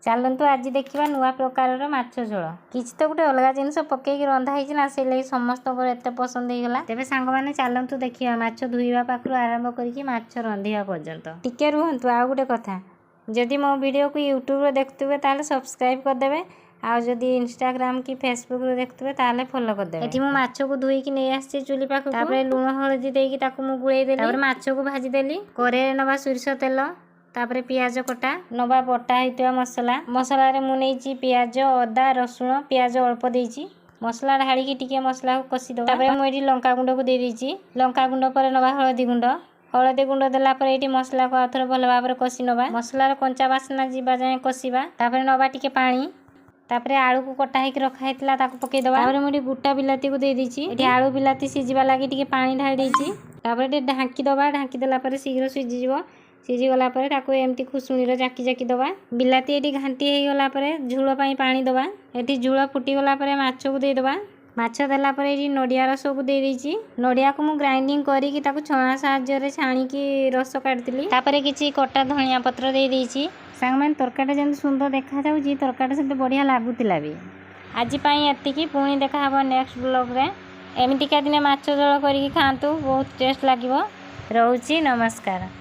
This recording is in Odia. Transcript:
ଚାଲନ୍ତୁ, ଆଜି ଦେଖିବା ନୂଆ ପ୍ରକାରର ମାଛ ଝୋଳ। କିଛି ତ ଗୋଟେ ଅଲଗା ଜିନିଷ ପକେଇକି ରନ୍ଧା ହେଇଛି ନା, ସେଇ ଲାଗି ସମସ୍ତଙ୍କର ଏତେ ପସନ୍ଦ ହେଇଗଲା। ତେବେ ସାଙ୍ଗମାନେ, ଚାଲନ୍ତୁ ଦେଖିବା ମାଛ ଧୋଇବା ପାଖରୁ ଆରମ୍ଭ କରିକି ମାଛ ରନ୍ଧିବା ପର୍ଯ୍ୟନ୍ତ। ଟିକେ ରୁହନ୍ତୁ, ଆଉ ଗୋଟେ କଥା, ଯଦି ମୋ ଭିଡ଼ିଓକୁ ୟୁଟ୍ୟୁବରେ ଦେଖୁଥିବେ, ତାହେଲେ ସବସ୍କ୍ରାଇବ୍ କରିଦେବେ ଆଉ ଯଦି ଇନଷ୍ଟାଗ୍ରାମ କି ଫେସବୁକରେ ଦେଖୁଥିବେ, ତାହେଲେ ଫଲୋ କରିଦେବେ। ଏଠି ମୁଁ ମାଛକୁ ଧୋଇକି ନେଇ ଆସିଛି ଚୁଲି ପାଖକୁ। ତାପରେ ଲୁଣ ହଳଦୀ ଦେଇକି ତାକୁ ମୁଁ ଗୋଳେଇ ଦେଲି। ତାପରେ ମାଛକୁ ଭାଜିଦେଲି। କରେଇରେ ନେବା ସୋରିଷ ତେଲ, ତାପରେ ପିଆଜ କଟା ନବା, ବଟା ହେଇଥିବା ମସଲା। ମସଲାରେ ମୁଁ ନେଇଛି ପିଆଜ, ଅଦା, ରସୁଣ। ପିଆଜ ଅଳ୍ପ ଦେଇଛି। ମସଲା ଢାଳିକି ଟିକେ ମସଲାକୁ କଷିଦେବା। ତାପରେ ମୁଁ ଏଠି ଲଙ୍କା ଗୁଣ୍ଡକୁ ଦେଇ ଦେଇଛି। ଲଙ୍କା ଗୁଣ୍ଡ ପରେ ନେବା ହଳଦୀ ଗୁଣ୍ଡ। ହଳଦୀ ଗୁଣ୍ଡ ଦେଲା ପରେ ଏଇଠି ମସଲାକୁ ଆଉ ଥରେ ଭଲ ଭାବରେ କଷି ନେବା। ମସଲାର କଞ୍ଚା ବାସ୍ନା ଯିବା ଯାଏଁ କଷିବା। ତାପରେ ନେବା ଟିକେ ପାଣି। ତାପରେ ଆଳୁକୁ କଟା ହେଇକି ରଖା ହେଇଥିଲା, ତାକୁ ପକେଇଦେବା। ତାପରେ ମୁଁ ଏଠି ଗୋଟା ବିଲାତିକୁ ଦେଇ ଦେଇଛି। ଏଠି ଆଳୁ ବିଲାତି ସିଝିବା ଲାଗି ଟିକେ ପାଣି ଢାଳି ଦେଇଛି। ତାପରେ ଟିକେ ଢାଙ୍କି ଦେବା। ଢାଙ୍କି ଦେଲା ପରେ ଶୀଘ୍ର ସିଝିଯିବ। ସିଝିଗଲା ପରେ ତାକୁ ଏମିତି ଖୁସୁଣିରେ ଜାକି ଜାକି ଦେବା। ବିଲାତି ଏଠି ଘାଣ୍ଟି ହେଇଗଲା ପରେ ଝୋଳ ପାଇଁ ପାଣି ଦେବା। ଏଠି ଝୋଳ ଫୁଟିଗଲା ପରେ ମାଛକୁ ଦେଇଦେବା। ମାଛ ଦେଲା ପରେ ଏଠି ନଡ଼ିଆ ରସକୁ ଦେଇ ଦେଇଛି। ନଡ଼ିଆକୁ ମୁଁ ଗ୍ରାଇଣ୍ଡିଙ୍ଗ କରିକି ତାକୁ ଛଣା ସାହାଯ୍ୟରେ ଛାଣିକି ରସ କାଢ଼ିଥିଲି। ତାପରେ କିଛି କଟା ଧନିଆ ପତ୍ର ଦେଇ ଦେଇଛି। ସାଙ୍ଗମାନେ, ତରକାରୀଟା ଯେମିତି ସୁନ୍ଦର ଦେଖାଯାଉଛି, ତରକାରୀଟା ସେମିତି ବଢ଼ିଆ ଲାଗୁଥିଲା ବି। ଆଜି ପାଇଁ ଏତିକି। ପୁଣି ଦେଖାହେବ ନେକ୍ସଟ ବ୍ଲଗ୍ରେ। ଏମିତିକା ଦିନେ ମାଛ ଝୋଳ କରିକି ଖାଆନ୍ତୁ, ବହୁତ ଟେଷ୍ଟ ଲାଗିବ। ରହୁଛି, ନମସ୍କାର।